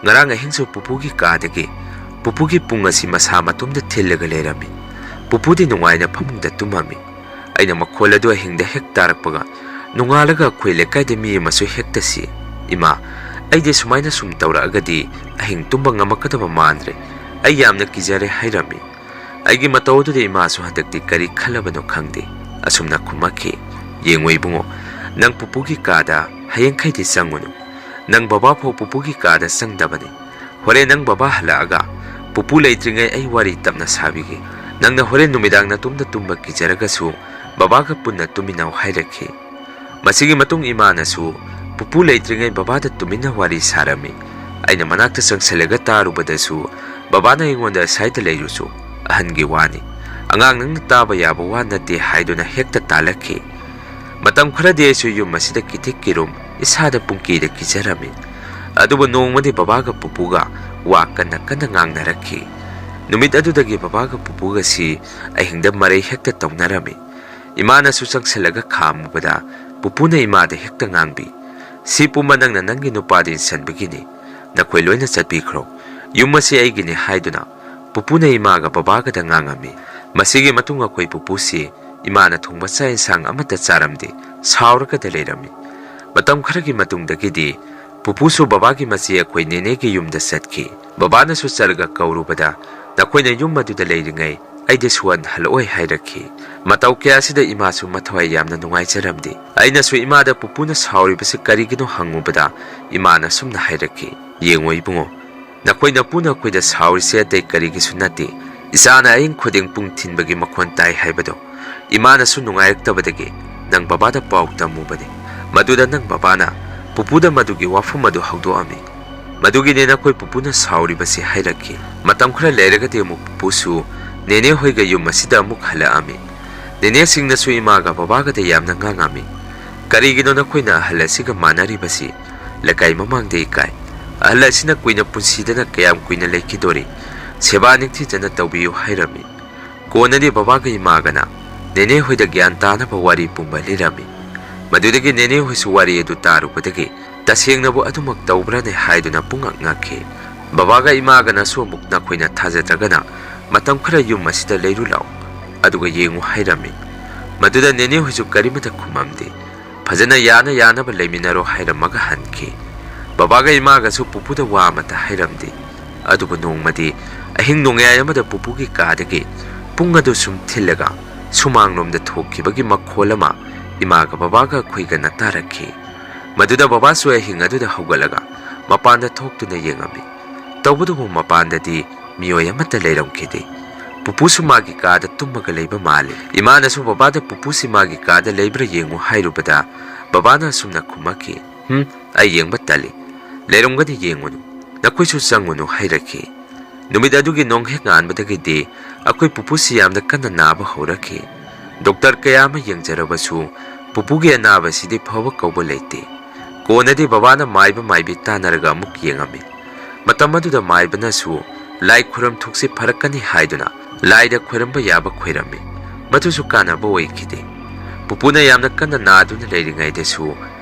ꯉꯔꯥꯡ ꯑꯍꯤꯡꯁꯨ ꯄꯨꯄꯨꯒꯤ ꯀꯥꯗꯒꯤ ꯄꯨꯄꯨꯒꯤ ꯄꯨꯡ ꯑꯁꯤ ꯃꯁꯥ ꯃꯇꯣꯝꯗ ꯊꯤꯜꯂꯒ ꯂꯩꯔꯝꯃꯤ꯫ ꯄꯨꯄꯨꯗꯤ ꯅꯨꯡꯉꯥꯏꯅ ꯐꯃꯨꯡꯗ ꯇꯨꯝꯃꯝꯃꯤ꯫ ꯑꯩꯅ ꯃꯈꯣꯜ ꯑꯗꯨ ꯑꯍꯤꯡꯗ ꯍꯦꯛ ꯇꯥꯔꯛꯄꯒ, ꯅꯣꯡꯉꯥꯜꯂꯒ ꯑꯩꯈꯣꯏ ꯂꯩꯀꯥꯏꯗ ꯃꯤ ꯑꯃꯁꯨ ꯍꯦꯛꯇ ꯁꯤ꯫ ꯏꯃꯥ, ꯑꯩꯗꯤ ꯁꯨꯃꯥꯏꯅ ꯁꯨꯝ ꯇꯧꯔꯛꯑꯒꯗꯤ ꯑꯍꯤꯡ ꯇꯨꯝꯕ ꯉꯝꯃꯛꯀꯗꯕ ꯃꯥꯟꯗ꯭ꯔꯦ꯫ ꯑꯩ ꯌꯥꯝꯅ ꯀꯤꯖꯔꯦ" ꯍꯥꯏꯔꯝꯃꯤ꯫ ꯑꯩꯒꯤ ꯃꯇꯧ ꯑꯗꯨꯗ ꯏꯃꯥꯁꯨ ꯍꯟꯗꯛꯇꯤ ꯀꯔꯤ ꯈꯜꯂꯕꯅꯣ ꯈꯪꯗꯦ꯫ ꯑꯁꯨꯝꯅ ꯈꯨꯝꯃꯛꯈꯤ, "ꯌꯦꯡꯉꯣ ꯏꯕꯨꯡꯉꯣ, ꯅꯪ ꯄꯨꯄꯨꯒꯤ ꯀꯥꯗ ꯍꯌꯦꯡꯈꯩꯗꯤ ꯆꯪꯉꯨꯅꯨ꯫ ꯅꯪ ꯕꯕꯥ ꯐꯥꯎ ꯄꯨꯄꯨꯒꯤ ꯀꯥꯗ ꯆꯪꯗꯕꯅꯤ꯫ ꯍꯣꯔꯦꯟ ꯅꯪ ꯕꯕꯥ ꯍꯜꯂꯛꯑꯒ ꯄꯨꯄꯨ ꯂꯩꯇ꯭ꯔꯤꯉꯩ ꯑꯩ ꯋꯥꯔꯤ ꯇꯞꯅ ꯁꯥꯕꯤꯒꯦ꯫ ꯅꯪꯅ ꯍꯣꯔꯦꯟ ꯅꯨꯃꯤꯗꯥꯡ ꯅꯇꯣꯝꯗ ꯇꯨꯝꯕ ꯀꯤꯖꯔꯒꯁꯨ ꯕꯕꯥꯒ ꯄꯨꯟꯅ ꯇꯨꯝꯃꯤꯟꯅꯧ" ꯍꯥꯏꯔꯛꯈꯤ꯫ ꯃꯁꯤꯒꯤ ꯃꯇꯨꯡ ꯏꯃꯥꯅꯁꯨ ꯄꯨꯄꯨ ꯂꯩꯇ꯭ꯔꯤꯉꯩ ꯕꯕꯥꯗ ꯇꯨꯃꯤꯟꯅ ꯋꯥꯔꯤ ꯁꯥꯔꯝꯃꯤ꯫ ꯑꯩꯅ ꯃꯅꯥꯛꯇ ꯆꯪꯁꯤꯜꯂꯒ ꯇꯥꯔꯨꯕꯗꯁꯨ ꯕꯕꯥꯅ ꯑꯩꯉꯣꯟꯗ "ꯁꯥꯏꯗ ꯂꯩꯔꯨꯆꯣ, ꯑꯍꯟꯒꯤ ꯋꯥꯅꯤ꯫ ꯑꯉꯥꯡ ꯅꯪꯅ ꯇꯥꯕ ꯌꯥꯕ ꯋꯥ ꯅꯠꯇꯦ" ꯍꯥꯏꯗꯨꯅ ꯍꯦꯛꯇ ꯇꯥꯜꯂꯛꯈꯤ꯫ ꯃꯇꯝ ꯈꯔꯗꯤ ꯑꯩꯁꯨ ꯌꯨꯝ ꯑꯁꯤꯗ ꯀꯤꯊꯤꯛ ꯀꯤꯔꯨꯝ ꯏꯁꯥꯗ ꯄꯨꯡꯀꯤꯗ ꯀꯤꯖꯔꯝꯃꯤ꯫ ꯑꯗꯨꯕꯨ ꯅꯣꯡꯃꯗꯤ ꯕꯕꯥꯒ ꯄꯨꯄꯨꯒ ꯋꯥ ꯀꯟꯅ ꯀꯟꯅ ꯉꯥꯡꯅꯔꯛꯈꯤ꯫ ꯅꯨꯃꯤꯠ ꯑꯗꯨꯗꯒꯤ ꯕꯕꯥꯒ ꯄꯨꯄꯨꯒꯁꯤ ꯑꯍꯤꯡꯗ ꯃꯔꯩ ꯍꯦꯛꯇ ꯇꯧꯅꯔꯝꯃꯤ꯫ ꯏꯃꯥꯅꯁꯨ ꯆꯪꯁꯤꯜꯂꯒ ꯈꯥꯝꯃꯨꯕꯗ ꯄꯨꯄꯨꯅ ꯏꯃꯥꯗ ꯍꯦꯛꯇ ꯉꯥꯡꯕꯤ, "ꯁꯤ ꯄꯨꯝꯕ ꯅꯪꯅ ꯅꯪꯒꯤ ꯅꯨꯄꯥꯗ ꯏꯟꯁꯟꯕꯒꯤꯅꯤ꯫ ꯅꯈꯣꯏ ꯂꯣꯏꯅ ꯆꯠꯄꯤꯈ꯭ꯔꯣ꯫ ꯌꯨꯝ ꯑꯁꯤ ꯑꯩꯒꯤꯅꯤ" ꯍꯥꯏꯗꯨꯅ ꯄꯨꯄꯨꯅ ꯏꯃꯥꯒ ꯕꯕꯥꯒꯗ ꯉꯥꯡꯉꯝꯃꯤ꯫ ꯃꯁꯤꯒꯤ ꯃꯇꯨꯡ ꯑꯩꯈꯣꯏ ꯄꯨꯄꯨꯁꯤ ꯏꯃꯥꯅ ꯊꯣꯡꯕ ꯆꯥꯛ ꯏꯟꯁꯥꯡ ꯑꯃꯠꯇ ꯆꯥꯔꯝꯗꯦ, ꯁꯥꯎꯔꯒꯗ ꯂꯩꯔꯝꯃꯤ꯫ ꯃꯇꯝ ꯈꯔꯒꯤ ꯃꯇꯨꯡꯗꯒꯤꯗꯤ ꯄꯨꯄꯨꯁꯨ ꯕꯕꯥꯒꯤ ꯃꯆꯦ ꯑꯩꯈꯣꯏ ꯅꯦꯅꯦꯒꯤ ꯌꯨꯝꯗ ꯆꯠꯈꯤ꯫ ꯕꯕꯥꯅꯁꯨ ꯆꯠꯂꯒ ꯀꯧꯔꯨꯕꯗ, "ꯅꯈꯣꯏꯅ ꯌꯨꯝ ꯑꯗꯨꯗ ꯂꯩꯔꯤꯉꯩ ꯑꯩꯗꯤ ꯁꯨꯍꯟ ꯍꯜꯂꯛꯑꯣꯏ" ꯍꯥꯏꯔꯛꯈꯤ꯫ ꯃꯇꯧ ꯀꯌꯥ ꯑꯁꯤꯗ ꯏꯃꯥꯁꯨ ꯃꯊꯋꯥꯏ ꯌꯥꯝꯅ ꯅꯨꯡꯉꯥꯏꯖꯔꯝꯗꯦ꯫ ꯑꯩꯅꯁꯨ ꯏꯃꯥꯗ ꯄꯨꯄꯨꯅ ꯁꯥꯎꯔꯤꯕꯁꯤ ꯀꯔꯤꯒꯤꯅꯣ ꯍꯪꯉꯨꯕꯗ, ꯏꯃꯥꯅ ꯁꯨꯝꯅ ꯍꯥꯏꯔꯛꯈꯤ, "ꯌꯦꯡꯉꯣ ꯏꯕꯨꯡꯉꯣ, ꯅꯈꯣꯏ ꯅꯄꯨꯅ ꯑꯩꯈꯣꯏꯗ ꯁꯥꯎꯔꯤꯁꯦ ꯑꯇꯩ ꯀꯔꯤꯒꯤꯁꯨ ꯅꯠꯇꯦ꯫ ꯏꯆꯥꯅ ꯑꯍꯤꯡ ꯈꯨꯗꯤꯡ ꯄꯨꯡ ꯊꯤꯟꯕꯒꯤ ꯃꯈꯣꯟ ꯇꯥꯏ ꯍꯥꯏꯕꯗꯣ꯫ ꯏꯃꯥꯅꯁꯨ ꯅꯨꯡꯉꯥꯏꯔꯛꯇꯕꯗꯒꯤ ꯅꯪ ꯕꯕꯥꯗ ꯄꯥꯎ ꯇꯝꯃꯨꯕꯅꯤ꯫ ꯃꯗꯨꯗ ꯅꯪ ꯕꯕꯥꯅ ꯄꯨꯄꯨꯗ ꯃꯗꯨꯒꯤ ꯋꯥꯐꯝ ꯑꯗꯨ ꯍꯧꯗꯣꯛꯑꯝꯃꯤ꯫ ꯃꯗꯨꯒꯤꯅꯦ ꯅꯈꯣꯏ ꯄꯨꯄꯨꯅ ꯁꯥꯎꯔꯤꯕꯁꯤ" ꯍꯥꯏꯔꯛꯈꯤ꯫ ꯃꯇꯝ ꯈꯔ ꯂꯩꯔꯒꯗꯤ ꯑꯃꯨꯛ ꯄꯨꯄꯨꯁꯨ ꯅꯦꯅꯦ ꯍꯣꯏꯒ ꯌꯨꯝ ꯑꯁꯤꯗ ꯑꯃꯨꯛ ꯍꯜꯂꯛꯑꯝꯃꯤ꯫ ꯅꯦꯅꯦꯁꯤꯡꯅꯁꯨ ꯏꯃꯥꯒ ꯕꯕꯥꯒꯗ ꯌꯥꯝꯅ ꯉꯥꯡꯉꯝꯃꯤ꯫ "ꯀꯔꯤꯒꯤꯅꯣ ꯅꯈꯣꯏꯅ ꯑꯍꯜ ꯑꯁꯤꯒ ꯃꯥꯟꯅꯔꯤꯕꯁꯤ? ꯂꯩꯀꯥꯏ ꯃꯃꯥꯡꯗ ꯏꯀꯥꯏ꯫ ꯑꯍꯜ ꯑꯁꯤꯅ ꯀꯨꯏꯅ ꯄꯨꯟꯁꯤꯗꯅ ꯀꯌꯥꯝ ꯀꯨꯏꯅ ꯂꯩꯈꯤꯗꯣꯔꯤ? ꯁꯦꯕꯥ ꯅꯤꯡꯊꯤꯖꯅ ꯇꯧꯕꯤꯌꯨ" ꯍꯥꯏꯔꯝꯃꯤ꯫ ꯀꯣꯟꯅꯗꯤ ꯕꯕꯥꯒ ꯏꯃꯥꯒꯅ ꯅꯦꯅꯦ ꯍꯣꯏꯗ ꯒ꯭ꯌꯥꯟ ꯇꯥꯅꯕ ꯋꯥꯔꯤ ꯄꯨꯝꯕ ꯂꯤꯔꯝꯃꯤ꯫ ꯃꯗꯨꯗꯒꯤ ꯅꯦꯅꯦ ꯍꯣꯏꯁꯨ ꯋꯥꯔꯤ ꯑꯗꯨ ꯇꯥꯔꯨꯕꯗꯒꯤ ꯇꯁꯦꯡꯅꯕꯨ ꯑꯗꯨꯃꯛ ꯇꯧꯕ꯭ꯔꯅꯦ ꯍꯥꯏꯗꯨꯅ ꯄꯨꯡꯉꯛ ꯉꯛꯈꯤ꯫ ꯕꯕꯥꯒ ꯏꯃꯥꯒꯅꯁꯨ ꯑꯃꯨꯛ ꯅꯈꯣꯏꯅ ꯊꯥꯖꯗ꯭ꯔꯒꯅ ꯃꯇꯝ ꯈꯔ ꯌꯨꯝ ꯑꯁꯤꯗ ꯂꯩꯔꯨ ꯂꯥꯎ, ꯑꯗꯨꯒ ꯌꯦꯡꯉꯨ ꯍꯥꯏꯔꯝꯃꯤ꯫ ꯃꯗꯨꯗ ꯅꯦꯅꯦ ꯍꯣꯏꯁꯨ ꯀꯔꯤꯃꯇ ꯈꯨꯝꯃꯝꯗꯦ꯫ ꯐꯖꯅ ꯌꯥꯅ ꯌꯥꯅꯕ ꯂꯩꯃꯤꯟꯅꯔꯣ ꯍꯥꯏꯔꯝꯃꯒ ꯍꯟꯈꯤ꯫ ꯕꯕꯥꯒ ꯏꯃꯥꯒꯁꯨ ꯄꯨꯄꯨꯗ ꯋꯥ ꯑꯃꯠꯇ ꯍꯥꯏꯔꯝꯗꯦ꯫ ꯑꯗꯨꯕꯨ ꯅꯣꯡꯃꯗꯤ ꯑꯍꯤꯡ ꯅꯣꯡꯌꯥꯏ ꯑꯃꯗ ꯄꯨꯄꯨꯒꯤ ꯀꯥꯗꯒꯤ ꯄꯨꯡ ꯑꯗꯨ ꯁꯨꯝ ꯊꯤꯜꯂꯒ ꯁꯨꯃꯥꯡꯂꯣꯝꯗ ꯊꯣꯛꯈꯤꯕꯒꯤ ꯃꯈꯣꯜ ꯑꯃ ꯏꯃꯥꯒ ꯕꯕꯥꯒ ꯑꯩꯈꯣꯏꯒꯅ ꯇꯥꯔꯛꯈꯤ꯫ ꯃꯗꯨꯗ ꯕꯕꯥꯁꯨ ꯑꯍꯤꯡ ꯑꯗꯨꯗ ꯍꯧꯒꯠꯂꯒ ꯃꯄꯥꯟꯗ ꯊꯣꯛꯇꯨꯅ ꯌꯦꯡꯉꯝꯃꯤ꯫ ꯇꯧꯕꯇꯕꯨ ꯃꯄꯥꯟꯗꯗꯤ ꯃꯤꯑꯣꯏ ꯑꯃꯠꯇ ꯂꯩꯔꯝꯈꯤꯗꯦ꯫ ꯄꯨꯄꯨꯁꯨ ꯃꯥꯒꯤ ꯀꯥꯗ ꯇꯨꯝꯃꯒ ꯂꯩꯕ ꯃꯥꯜꯂꯤ꯫ ꯏꯃꯥꯅꯁꯨ ꯕꯕꯥꯗ ꯄꯨꯄꯨꯁꯤ ꯃꯥꯒꯤ ꯀꯥꯗ ꯂꯩꯕ꯭ꯔꯥ ꯌꯦꯡꯉꯨ ꯍꯥꯏꯔꯨꯕꯗ ꯕꯕꯥꯅ ꯑꯁꯨꯝꯅ ꯈꯨꯝꯃꯛꯈꯤ, "ꯍꯨꯝ, ꯑꯩ ꯌꯦꯡꯕ ꯇꯜꯂꯤ꯫ ꯂꯩꯔꯝꯒꯅꯤ, ꯌꯦꯡꯉꯨꯅꯨ꯫ ꯅꯈꯣꯏꯁꯨ ꯆꯪꯉꯨꯅꯨ" ꯍꯥꯏꯔꯛꯈꯤ꯫ ꯅꯨꯃꯤꯠ ꯑꯗꯨꯒꯤ ꯅꯣꯡꯍꯦꯛ ꯉꯥꯟꯕꯗꯒꯤꯗꯤ ꯑꯩꯈꯣꯏ ꯄꯨꯄꯨꯁꯤ ꯌꯥꯝꯅ ꯀꯟꯅ ꯅꯥꯕ ꯍꯧꯔꯛꯈꯤ꯫ ꯗꯣꯛꯇꯔ ꯀꯌꯥ ꯑꯃ ꯌꯦꯡꯖꯔꯕꯁꯨ ꯄꯨꯄꯨꯒꯤ ꯑꯅꯥꯕꯁꯤꯗꯤ ꯐꯕ ꯀꯧꯕ ꯂꯩꯇꯦ꯫ ꯀꯣꯟꯅꯗꯤ ꯕꯕꯥꯅ ꯃꯥꯏꯕ ꯃꯥꯏꯕꯤ ꯇꯥꯟꯅꯔꯒ ꯑꯃꯨꯛ ꯌꯦꯡꯉꯝꯃꯤ꯫ ꯃꯇꯝ ꯑꯗꯨꯗ ꯃꯥꯏꯕꯅꯁꯨ ꯂꯥꯏ ꯈꯨꯔꯝ ꯊꯣꯛꯁꯤ ꯐꯔꯛꯀꯅꯤ ꯍꯥꯏꯗꯨꯅ ꯂꯥꯏꯗ ꯈꯣꯏꯔꯝꯕ ꯌꯥꯕ ꯈꯣꯏꯔꯝꯃꯤ꯫ ꯃꯗꯨꯁꯨ ꯀꯥꯟꯅꯕ ꯑꯣꯏꯈꯤꯗꯦ꯫ ꯄꯨꯄꯨꯅ ꯌꯥꯝꯅ ꯀꯟꯅ ꯅꯥꯗꯨꯅ ꯂꯩꯔꯤꯉꯩꯗꯁꯨ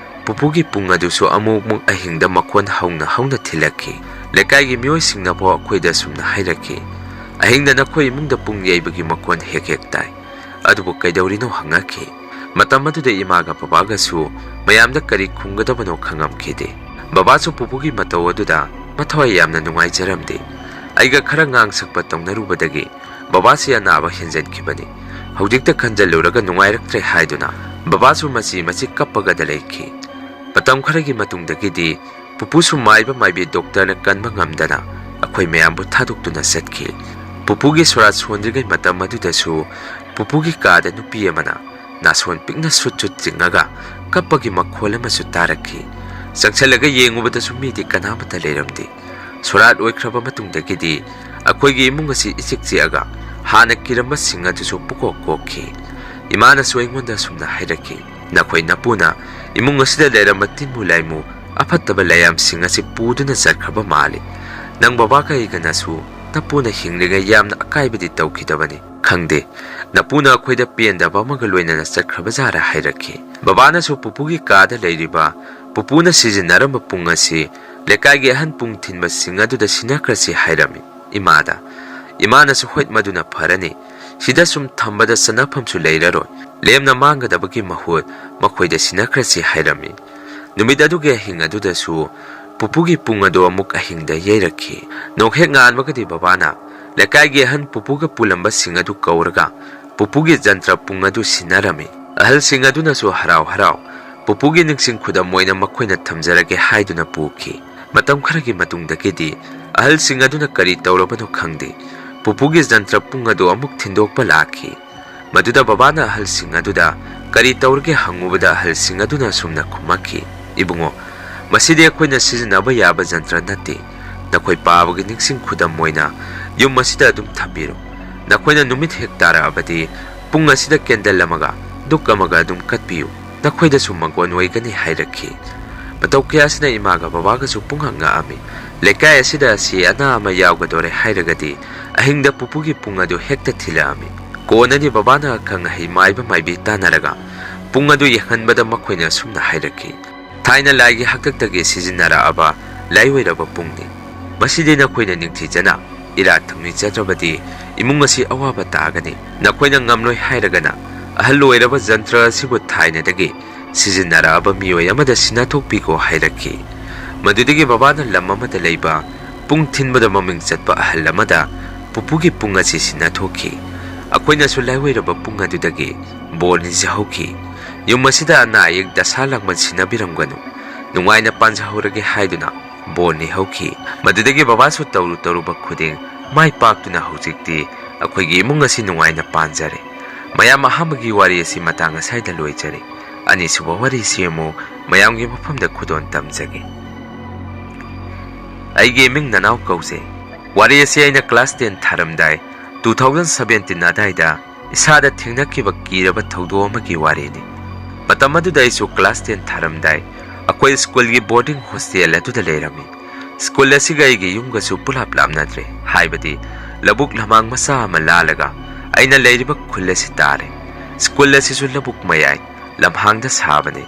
ꯄꯨꯄꯨꯒꯤ ꯄꯨꯡ ꯑꯗꯨꯁꯨ ꯑꯃꯨꯛ ꯑꯃꯨꯛ ꯑꯍꯤꯡꯗ ꯃꯈꯣꯟ ꯍꯧꯅ ꯍꯧꯅ ꯊꯤꯜꯂꯛꯈꯤ꯫ ꯂꯩꯀꯥꯏꯒꯤ ꯃꯤꯑꯣꯏꯁꯤꯡꯅꯐꯥꯎ ꯑꯩꯈꯣꯏꯗ ꯑꯁꯨꯝꯅ ꯍꯥꯏꯔꯛꯈꯤ, "ꯑꯍꯤꯡꯗ ꯅꯈꯣꯏ ꯏꯃꯨꯡꯗ ꯄꯨꯡ ꯌꯩꯕꯒꯤ ꯃꯈꯣꯟ ꯍꯦꯛ ꯍꯦꯛ ꯇꯥꯏ꯫ ꯑꯗꯨꯕꯨ ꯀꯩꯗꯧꯔꯤꯅꯣ?" ꯍꯪꯉꯛꯈꯤ꯫ ꯃꯇꯝ ꯑꯗꯨꯗ ꯏꯃꯥꯒ ꯕꯕꯥꯒꯁꯨ ꯃꯌꯥꯝꯗ ꯀꯔꯤ ꯈꯨꯝꯒꯗꯕꯅꯣ ꯈꯪꯉꯝꯈꯤꯗꯦ꯫ ꯕꯕꯥꯁꯨ ꯄꯨꯄꯨꯒꯤ ꯃꯇꯧ ꯑꯗꯨꯗ ꯃꯊꯋꯥꯏ ꯌꯥꯝꯅ ꯅꯨꯡꯉꯥꯏꯖꯔꯝꯗꯦ꯫ ꯑꯩꯒ ꯈꯔ ꯉꯥꯡꯁꯛꯄ ꯇꯧꯅꯔꯨꯕꯗꯒꯤ ꯕꯕꯥꯁꯤ ꯑꯅꯥꯕ ꯍꯦꯟꯖꯟꯈꯤꯕꯅꯤ꯫ ꯍꯧꯖꯤꯛꯇ ꯈꯟꯖꯜꯂꯨꯔꯒ ꯅꯨꯡꯉꯥꯏꯔꯛꯇ꯭ꯔꯦ ꯍꯥꯏꯗꯨꯅ ꯕꯕꯥꯁꯨ ꯃꯆꯤ ꯃꯆꯤ ꯀꯞꯄꯒꯗ ꯂꯩꯈꯤ꯫ ꯃꯇꯝ ꯈꯔꯒꯤ ꯃꯇꯨꯡꯗꯒꯤꯗꯤ ꯄꯨꯄꯨꯁꯨ ꯃꯥꯏꯕ ꯃꯥꯏꯕꯤ ꯗꯣꯛꯇꯔꯅ ꯀꯟꯕ ꯉꯝꯗꯅ ꯑꯩꯈꯣꯏ ꯃꯌꯥꯝꯕꯨ ꯊꯥꯗꯣꯛꯇꯨꯅ ꯆꯠꯈꯤ꯫ ꯄꯨꯄꯨꯒꯤ ꯁꯣꯔꯥꯠ ꯁꯣꯟꯗ꯭ꯔꯤꯉꯩ ꯃꯇꯝ ꯑꯗꯨꯗꯁꯨ ꯄꯨꯄꯨꯒꯤ ꯀꯥꯗ ꯅꯨꯄꯤ ꯑꯃꯅ ꯅꯥꯁꯣꯟ ꯄꯤꯛꯅ ꯁꯨꯠ ꯁꯨꯠ ꯆꯤꯡꯉꯒ ꯀꯞꯄꯒꯤ ꯃꯈꯣꯜ ꯑꯃꯁꯨ ꯇꯥꯔꯛꯈꯤ꯫ ꯆꯪꯁꯜꯂꯒ ꯌꯦꯡꯉꯨꯕꯗꯁꯨ ꯃꯤꯗꯤ ꯀꯅꯥꯃꯠꯇ ꯂꯩꯔꯝꯗꯦ꯫ ꯁꯣꯔꯥꯠ ꯑꯣꯏꯈ꯭ꯔꯕ ꯃꯇꯨꯡꯗꯒꯤꯗꯤ ꯑꯩꯈꯣꯏꯒꯤ ꯏꯃꯨꯡ ꯑꯁꯤ ꯏꯆꯤꯛ ꯆꯤꯛꯑꯒ ꯍꯥꯟꯅ ꯀꯤꯔꯝꯕꯁꯤꯡ ꯑꯗꯨꯁꯨ ꯄꯨꯀꯣꯛ ꯀꯣꯛꯈꯤ꯫ ꯏꯃꯥꯅꯁꯨ ꯑꯩꯉꯣꯟꯗ ꯑꯁꯨꯝꯅ ꯍꯥꯏꯔꯛꯈꯤ, "ꯅꯈꯣꯏ ꯅꯄꯨꯅ ꯏꯃꯨꯡ ꯑꯁꯤꯗ ꯂꯩꯔꯝꯕ ꯇꯤꯟꯃꯨ ꯂꯥꯏꯃꯨ ꯑꯐꯠꯇꯕ ꯂꯥꯏꯌꯥꯝꯁꯤꯡ ꯑꯁꯤ ꯄꯨꯗꯨꯅ ꯆꯠꯈ꯭ꯔꯕ ꯃꯥꯜꯂꯤ꯫ ꯅꯪ ꯕꯕꯥꯒ ꯑꯩꯒꯅꯁꯨ ꯅꯄꯨꯅ ꯍꯤꯡꯂꯤꯉꯩ ꯌꯥꯝꯅ ꯑꯀꯥꯏꯕꯗꯤ ꯇꯧꯈꯤꯗꯕꯅꯤ꯫ "ꯈꯪꯗꯦ, ꯅꯄꯨꯅ ꯑꯩꯈꯣꯏꯗ ꯄꯦꯟꯗꯕ ꯑꯃꯒ ꯂꯣꯏꯅꯅ ꯆꯠꯈ꯭ꯔꯕꯖꯥꯔ" ꯍꯥꯏꯔꯛꯈꯤ꯫ ꯕꯕꯥꯅꯁꯨ ꯄꯨꯄꯨꯒꯤ ꯀꯥꯗ ꯂꯩꯔꯤꯕ ꯄꯨꯄꯨꯅ ꯁꯤꯖꯤꯟꯅꯔꯝꯕ ꯄꯨꯡ ꯑꯁꯤ ꯂꯩꯀꯥꯏꯒꯤ ꯑꯍꯟ ꯄꯨꯡ ꯊꯤꯟꯕꯁꯤꯡ ꯑꯗꯨꯗ ꯁꯤꯟꯅꯈ꯭ꯔꯁꯤ ꯍꯥꯏꯔꯝꯃꯤ ꯏꯃꯥꯗ꯫ ꯏꯃꯥꯅꯁꯨ, "ꯍꯣꯏ, ꯃꯗꯨꯅ ꯐꯔꯅꯤ꯫ ꯁꯤꯗ ꯁꯨꯝ ꯊꯝꯕꯗ ꯆꯟꯅꯐꯝꯁꯨ ꯂꯩꯔꯔꯣꯏ꯫ ꯂꯦꯝꯅ ꯃꯥꯡꯒꯗꯕꯒꯤ ꯃꯍꯨꯠ ꯃꯈꯣꯏꯗ ꯁꯤꯟꯅꯈ꯭ꯔꯁꯤ" ꯍꯥꯏꯔꯝꯃꯤ꯫ ꯅꯨꯃꯤꯠ ꯑꯗꯨꯒꯤ ꯑꯍꯤꯡ ꯑꯗꯨꯗꯁꯨ ꯄꯨꯄꯨꯒꯤ ꯄꯨꯡ ꯑꯗꯨ ꯑꯃꯨꯛ ꯑꯍꯤꯡꯗ ꯌꯩꯔꯛꯈꯤ꯫ ꯅꯣꯡ ꯍꯦꯛ ꯉꯥꯟꯕꯒꯗꯤ ꯕꯕꯥꯅ ꯂꯩꯀꯥꯏꯒꯤ ꯑꯍꯟ ꯄꯨꯄꯨꯒ ꯄꯨꯜꯂꯝꯕꯁꯤꯡ ꯑꯗꯨ ꯀꯧꯔꯒ ꯄꯨꯄꯨꯒꯤ ꯖꯟꯇ꯭ꯔ ꯄꯨꯡ ꯑꯗꯨ ꯁꯤꯟꯅꯔꯝꯃꯤ꯫ ꯑꯍꯜꯁꯤꯡ ꯑꯗꯨꯅꯁꯨ ꯍꯔꯥꯎ ꯍꯔꯥꯎ ꯄꯨꯄꯨꯒꯤ ꯅꯤꯡꯁꯤꯡ ꯈꯨꯗꯝ ꯑꯣꯏꯅ ꯃꯈꯣꯏꯅ ꯊꯝꯖꯔꯒꯦ ꯍꯥꯏꯗꯨꯅ ꯄꯨꯈꯤ꯫ ꯃꯇꯝ ꯈꯔꯒꯤ ꯃꯇꯨꯡꯗꯒꯤꯗꯤ ꯑꯍꯜꯁꯤꯡ ꯑꯗꯨꯅ ꯀꯔꯤ ꯇꯧꯔꯕꯅꯣ ꯈꯪꯗꯦ, ꯄꯨꯄꯨꯒꯤ ꯖꯟꯇ꯭ꯔ ꯄꯨꯡ ꯑꯗꯨ ꯑꯃꯨꯛ ꯊꯤꯟꯗꯣꯛꯄ ꯂꯥꯛꯈꯤ꯫ ꯃꯗꯨꯗ ꯕꯕꯥꯅ ꯑꯍꯜꯁꯤꯡ ꯑꯗꯨꯗ ꯀꯔꯤ ꯇꯧꯔꯒꯦ ꯍꯪꯉꯨꯕꯗ ꯑꯍꯜꯁꯤꯡ ꯑꯗꯨꯅ ꯑꯁꯨꯝꯅ ꯈꯨꯝꯃꯛꯈꯤ, "ꯏꯕꯨꯡꯉꯣ, ꯃꯁꯤꯗꯤ ꯑꯩꯈꯣꯏꯅ ꯁꯤꯖꯤꯟꯅꯕ ꯌꯥꯕ ꯖꯟꯇ꯭ꯔ ꯅꯠꯇꯦ꯫ ꯅꯈꯣꯏ ꯄꯥꯕꯒꯤ ꯅꯤꯡꯁꯤꯡ ꯈꯨꯗꯝ ꯑꯣꯏꯅ ꯌꯨꯝ ꯑꯁꯤꯗ ꯑꯗꯨꯝ ꯊꯝꯕꯤꯔꯨ꯫ ꯅꯈꯣꯏꯅ ꯅꯨꯃꯤꯠ ꯍꯦꯛ ꯇꯥꯔꯛꯑꯕꯗꯤ ꯄꯨꯡ ꯑꯁꯤꯗ ꯀꯦꯟꯗꯜ ꯑꯃꯒ ꯗꯨꯛ ꯑꯃꯒ ꯑꯗꯨꯝ ꯀꯠꯄꯤꯌꯨ꯫ ꯅꯈꯣꯏꯗꯁꯨ ꯃꯪꯒꯣꯟ ꯑꯣꯏꯒꯅꯤ" ꯍꯥꯏꯔꯛꯈꯤ꯫ ꯃꯇꯧ ꯀꯌꯥꯁꯤꯅ ꯏꯃꯥꯒ ꯕꯕꯥꯒꯁꯨ ꯄꯨꯡꯉꯛ ꯉꯛꯑꯝꯃꯤ꯫ ꯂꯩꯀꯥꯏ ꯑꯁꯤꯗ ꯑꯁꯤ ꯑꯅꯥ ꯑꯃ ꯌꯥꯎꯒꯗꯣꯔꯦ ꯍꯥꯏꯔꯒꯗꯤ ꯑꯍꯤꯡꯗ ꯄꯨꯄꯨꯒꯤ ꯄꯨꯡ ꯑꯗꯨ ꯍꯦꯛꯇ ꯊꯤꯜꯂꯛꯑꯝꯃꯤ꯫ ꯀꯣꯟꯅꯗꯤ ꯕꯕꯥꯅ ꯑꯈꯪ ꯑꯍꯩ ꯃꯥꯏꯕ ꯃꯥꯏꯕꯤ ꯇꯥꯟꯅꯔꯒ ꯄꯨꯡ ꯑꯗꯨ ꯌꯦꯡꯍꯟꯕꯗ ꯃꯈꯣꯏꯅ ꯑꯁꯨꯝꯅ ꯍꯥꯏꯔꯛꯈꯤ, "ꯊꯥꯏꯅ ꯂꯥꯏꯒꯤ ꯍꯥꯛꯇꯛꯇꯒꯤ ꯁꯤꯖꯤꯟꯅꯔꯛꯑꯕ ꯂꯥꯏꯑꯣꯏꯔꯕ ꯄꯨꯡꯅꯤ꯫ ꯃꯁꯤꯗꯤ ꯅꯈꯣꯏꯅ ꯅꯤꯡꯊꯤꯖꯅ ꯏꯔꯥꯠ ꯊꯧꯅꯤꯖꯗ꯭ꯔꯕꯗꯤ ꯏꯃꯨꯡ ꯑꯁꯤ ꯑꯋꯥꯕ ꯇꯥꯒꯅꯤ꯫ ꯅꯈꯣꯏꯅ ꯉꯝꯂꯣꯏ ꯍꯥꯏꯔꯒꯅ ꯑꯍꯜ ꯑꯣꯏꯔꯕ ꯖꯟꯇ꯭ꯔ ꯑꯁꯤꯕꯨ ꯊꯥꯏꯅꯗꯒꯤ ꯁꯤꯖꯤꯟꯅꯔꯛꯑꯕ ꯃꯤꯑꯣꯏ ꯑꯃꯗ ꯁꯤꯟꯅꯊꯣꯛꯄꯤꯈꯣ" ꯍꯥꯏꯔꯛꯈꯤ꯫ ꯃꯗꯨꯗꯒꯤ ꯕꯕꯥꯅ ꯂꯝ ꯑꯃꯗ ꯂꯩꯕ ꯄꯨꯡ ꯊꯤꯟꯕꯗ ꯃꯃꯤꯡ ꯆꯠꯄ ꯑꯍꯜ ꯑꯃꯗ ꯄꯨꯄꯨꯒꯤ ꯄꯨꯡ ꯑꯁꯤ ꯁꯤꯟꯅꯊꯣꯛꯈꯤ꯫ ꯑꯩꯈꯣꯏꯅꯁꯨ ꯂꯥꯏꯑꯣꯏꯔꯕ ꯄꯨꯡ ꯑꯗꯨꯗꯒꯤ ꯕꯣꯔ ꯅꯤꯖꯍꯧꯈꯤ꯫ ꯌꯨꯝ ꯑꯁꯤꯗ ꯑꯅꯥ ꯑꯌꯦꯛ ꯗꯁꯥ ꯂꯥꯡꯕꯟ ꯁꯤꯟꯅꯕꯤꯔꯝꯒꯅꯨ, ꯅꯨꯡꯉꯥꯏꯅ ꯄꯥꯟꯖꯍꯧꯔꯒꯦ ꯍꯥꯏꯗꯨꯅ ꯕꯣꯔ ꯅꯤꯍꯧꯈꯤ꯫ ꯃꯗꯨꯗꯒꯤ ꯕꯕꯥꯁꯨ ꯇꯧꯔꯨ ꯇꯧꯔꯨꯕ ꯈꯨꯗꯤꯡ ꯃꯥꯏ ꯄꯥꯛꯇꯨꯅ ꯍꯧꯖꯤꯛꯇꯤ ꯑꯩꯈꯣꯏꯒꯤ ꯏꯃꯨꯡ ꯑꯁꯤ ꯅꯨꯡꯉꯥꯏꯅ ꯄꯥꯟꯖꯔꯦ꯫ ꯃꯌꯥꯝ, ꯑꯍꯥꯟꯕꯒꯤ ꯋꯥꯔꯤ ꯑꯁꯤ ꯃꯇꯥꯡ ꯑꯁ꯭ꯋꯥꯏꯗ ꯂꯣꯏꯖꯔꯦ꯫ ꯑꯅꯤꯁꯨꯕ ꯋꯥꯔꯤꯁꯤ ꯑꯃꯨꯛ ꯃꯌꯥꯝꯒꯤ ꯃꯐꯝꯗ ꯈꯨꯗꯣꯜ ꯇꯝꯖꯒꯦ꯫ ꯑꯩꯒꯤ ꯏꯃꯤꯡ ꯅꯅꯥꯎ ꯀꯧꯖꯩ꯫ ꯋꯥꯔꯤ ꯑꯁꯤ ꯑꯩꯅ class ten ꯊꯥꯔꯝꯗꯥꯏ, two thousand seventeen ꯑꯗꯥꯏꯗ ꯏꯁꯥꯗ ꯊꯦꯡꯅꯈꯤꯕ ꯀꯤꯔꯕ ꯊꯧꯗꯣꯛ ꯑꯃꯒꯤ ꯋꯥꯔꯤꯅꯤ꯫ ꯃꯇꯝ ꯑꯗꯨꯗ ꯑꯩꯁꯨ class ten ꯊꯥꯔꯝꯗꯥꯏ ꯑꯩꯈꯣꯏ ꯁ꯭ꯀꯨꯜꯒꯤ boarding hostel ꯑꯗꯨꯗ ꯂꯩꯔꯝꯃꯤ꯫ ꯁ꯭ꯀꯨꯜ ꯑꯁꯤꯒ ꯑꯩꯒꯤ ꯌꯨꯝꯒꯁꯨ ꯄꯨꯂꯥꯞ ꯂꯥꯞꯅꯗ꯭ꯔꯦ, ꯍꯥꯏꯕꯗꯤ ꯂꯧꯕꯨꯛ ꯂꯝꯍꯥꯡ ꯃꯆꯥ ꯑꯃ ꯂꯥꯜꯂꯒ ꯑꯩꯅ ꯂꯩꯔꯤꯕ ꯈꯨꯜ ꯑꯁꯤ ꯇꯥꯔꯦ꯫ ꯁ꯭ꯀꯨꯜ ꯑꯁꯤꯁꯨ ꯂꯧꯕꯨꯛ ꯃꯌꯥꯏ ꯂꯝꯍꯥꯡꯗ ꯁꯥꯕꯅꯤ꯫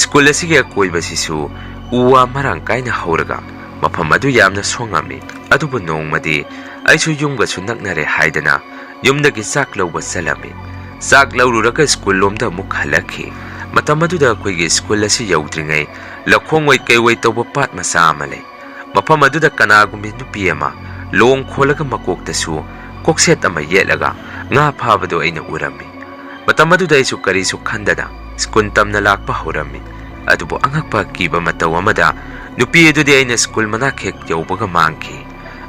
ꯁ꯭ꯀꯨꯜ ꯑꯁꯤꯒꯤ ꯑꯀꯣꯏꯕꯁꯤꯁꯨ ꯎ ꯋꯥ ꯃꯔꯥꯡ ꯀꯥꯏꯅ ꯍꯧꯔꯒ ꯃꯐꯝ ꯑꯗꯨ ꯌꯥꯝꯅ ꯁꯣꯡꯉꯝꯃꯤ꯫ ꯑꯗꯨꯕꯨ ꯅꯣꯡꯃꯗꯤ ꯑꯩꯁꯨ ꯌꯨꯝꯒꯁꯨ ꯅꯛꯅꯔꯦ ꯍꯥꯏꯗꯅ ꯌꯨꯝꯗꯒꯤ ꯆꯥꯛ ꯂꯧꯕ ꯆꯠꯂꯝꯃꯤ꯫ ꯆꯥꯛ ꯂꯧꯔꯨꯔꯒ ꯁ꯭ꯀꯨꯜ ꯂꯣꯝꯗ ꯑꯃꯨꯛ ꯍꯜꯂꯛꯈꯤ꯫ ꯃꯇꯝ ꯑꯗꯨꯗ ꯑꯩꯈꯣꯏꯒꯤ ꯁ꯭ꯀꯨꯜ ꯑꯁꯤ ꯌꯧꯗ꯭ꯔꯤꯉꯩ ꯂꯧꯈꯣꯡ ꯑꯣꯏ ꯀꯩ ꯑꯣꯏ ꯇꯧꯕ ꯄꯥꯠ ꯃꯆꯥ ꯑꯃ ꯂꯩ꯫ ꯃꯐꯝ ꯑꯗꯨꯗ ꯀꯅꯥꯒꯨꯝꯕꯤ ꯅꯨꯄꯤ ꯑꯃ ꯂꯣꯡ ꯈꯣꯜꯂꯒ ꯃꯀꯣꯛꯇꯁꯨ ꯀꯣꯛꯁꯦꯠ ꯑꯃ ꯌꯦꯠꯂꯒ ꯉꯥ ꯐꯥꯕꯗꯨ ꯑꯩꯅ ꯎꯔꯝꯃꯤ꯫ ꯃꯇꯝ ꯑꯗꯨꯗ ꯑꯩꯁꯨ ꯀꯔꯤꯁꯨ ꯈꯟꯗꯅ ꯁ꯭ꯀꯨꯜ ꯇꯝꯅ ꯂꯥꯛꯄ ꯍꯧꯔꯝꯃꯤ꯫ ꯑꯗꯨꯕꯨ ꯑꯉꯛꯄ ꯑꯀꯤꯕ ꯃꯇꯧ ꯑꯃꯗ ꯅꯨꯄꯤ ꯑꯗꯨꯗꯤ ꯑꯩꯅ ꯁ꯭ꯀꯨꯜ ꯃꯅꯥꯛ ꯍꯦꯛ ꯌꯧꯕꯒ ꯃꯥꯡꯈꯤ꯫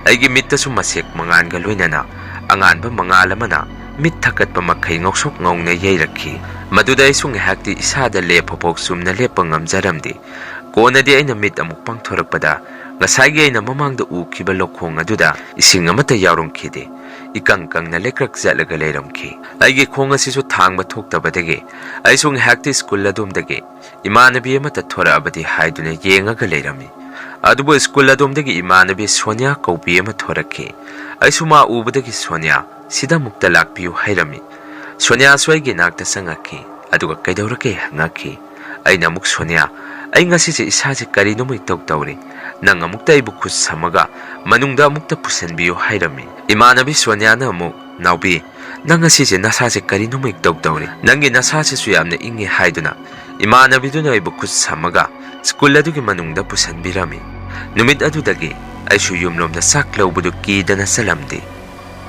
ꯑꯩꯒꯤ ꯃꯤꯠꯇꯁꯨ ꯃꯁꯦꯛ ꯃꯉꯥꯜꯒ ꯂꯣꯏꯅꯅ ꯑꯉꯥꯟꯕ ꯃꯉꯥꯜ ꯑꯃꯅ ꯃꯤꯠ ꯊꯛꯀꯠꯄ ꯃꯈꯩ ꯉꯧꯁꯣꯛ ꯉꯧꯅ ꯌꯩꯔꯛꯈꯤ꯫ ꯃꯗꯨꯗ ꯑꯩꯁꯨ ꯉꯥꯏꯍꯥꯛꯇꯤ ꯏꯁꯥꯗ ꯂꯦꯞ ꯐꯥꯎ ꯆꯨꯝꯅ ꯂꯦꯞꯄ ꯉꯝꯖꯔꯝꯗꯦ꯫ ꯀꯣꯟꯅꯗꯤ ꯑꯩꯅ ꯃꯤꯠ ꯑꯃꯨꯛ ꯄꯥꯡꯊꯣꯔꯛꯄꯗ ꯉꯁꯥꯏꯒꯤ ꯑꯩꯅ ꯃꯃꯥꯡꯗ ꯎꯈꯤꯕ ꯂꯧꯈꯣꯡ ꯑꯗꯨꯗ ꯏꯁꯤꯡ ꯑꯃꯠꯇ ꯌꯥꯎꯔꯝꯈꯤꯗꯦ꯫ ꯏꯀꯪ ꯀꯪꯅ ꯂꯩꯀ꯭ꯔꯛ ꯆꯠꯂꯒ ꯂꯩꯔꯝꯈꯤ꯫ ꯑꯩꯒꯤ ꯈꯣꯡ ꯑꯁꯤꯁꯨ ꯊꯥꯡꯕ ꯊꯣꯛꯇꯕꯗꯒꯤ ꯑꯩꯁꯨ ꯉꯥꯏꯍꯥꯛꯇꯤ ꯁ꯭ꯀꯨꯜ ꯑꯗꯣꯝꯗꯒꯤ ꯏꯃꯥꯟꯅꯕꯤ ꯑꯃꯠꯇ ꯊꯣꯔꯛꯑꯕꯗꯤ ꯍꯥꯏꯗꯨꯅ ꯌꯦꯡꯉꯒ ꯂꯩꯔꯝꯃꯤ꯫ ꯑꯗꯨꯕꯨ ꯁ꯭ꯀꯨꯜ ꯑꯗꯣꯝꯗꯒꯤ ꯏꯃꯥꯟꯅꯕꯤ ꯁꯣꯅꯤꯌꯥ ꯀꯧꯕꯤ ꯑꯃ ꯊꯣꯔꯛꯈꯤ꯫ ꯑꯩꯁꯨ ꯃꯥ ꯎꯕꯗꯒꯤ ꯁꯣꯅꯤꯌꯥ, ꯁꯤꯗ ꯑꯃꯨꯛꯇ ꯂꯥꯛꯄꯤꯌꯨ ꯍꯥꯏꯔꯝꯃꯤ꯫ ꯁꯣꯅꯤꯌꯥꯁꯨ ꯑꯩꯒꯤ ꯅꯥꯛꯇ ꯆꯪꯉꯛꯈꯤ꯫ ꯑꯗꯨꯒ ꯀꯩꯗꯧꯔꯒꯦ ꯍꯪꯉꯛꯈꯤ꯫ ꯑꯩꯅ ꯑꯃꯨꯛ, ꯁꯣꯅꯤꯌꯥ, ꯑꯩ ꯉꯁꯤꯁꯦ ꯏꯁꯥꯁꯦ ꯀꯔꯤꯅꯣꯃ ꯏꯇꯧ ꯇꯧꯔꯤ꯫ ꯅꯪ ꯑꯃꯨꯛꯇ ꯑꯩꯕꯨ ꯈꯨꯠ ꯁꯝꯃꯒ ꯃꯅꯨꯡꯗ ꯑꯃꯨꯛꯇ ꯄꯨꯁꯟꯕꯤꯌꯨ ꯍꯥꯏꯔꯝꯃꯤ꯫ ꯏꯃꯥꯟꯅꯕꯤ ꯁꯣꯅꯤꯌꯥꯅ ꯑꯃꯨꯛ, ꯅꯥꯎꯕꯤ, ꯅꯪ ꯉꯁꯤꯁꯦ ꯅꯁꯥꯁꯦ ꯀꯔꯤꯅꯣꯃ ꯏꯇꯧ ꯇꯧꯔꯤ꯫ ꯅꯪꯒꯤ ꯅꯁꯥꯁꯤꯁꯨ ꯌꯥꯝꯅ ꯏꯪꯉꯤ ꯍꯥꯏꯗꯨꯅ ꯏꯃꯥꯟꯅꯕꯤꯗꯨꯅ ꯑꯩꯕꯨ ꯈꯨꯠ ꯁꯝꯃꯒ ꯁ꯭ꯀꯨꯜ ꯑꯗꯨꯒꯤ ꯃꯅꯨꯡꯗ ꯄꯨꯁꯟꯕꯤꯔꯝꯃꯤ꯫ ꯅꯨꯃꯤꯠ ꯑꯗꯨꯗꯒꯤ ꯑꯩꯁꯨ ꯌꯨꯝꯂꯣꯝꯗ ꯆꯥꯛ ꯂꯧꯕꯗꯨ ꯀꯤꯗꯅ ꯆꯠꯂꯝꯗꯦ꯫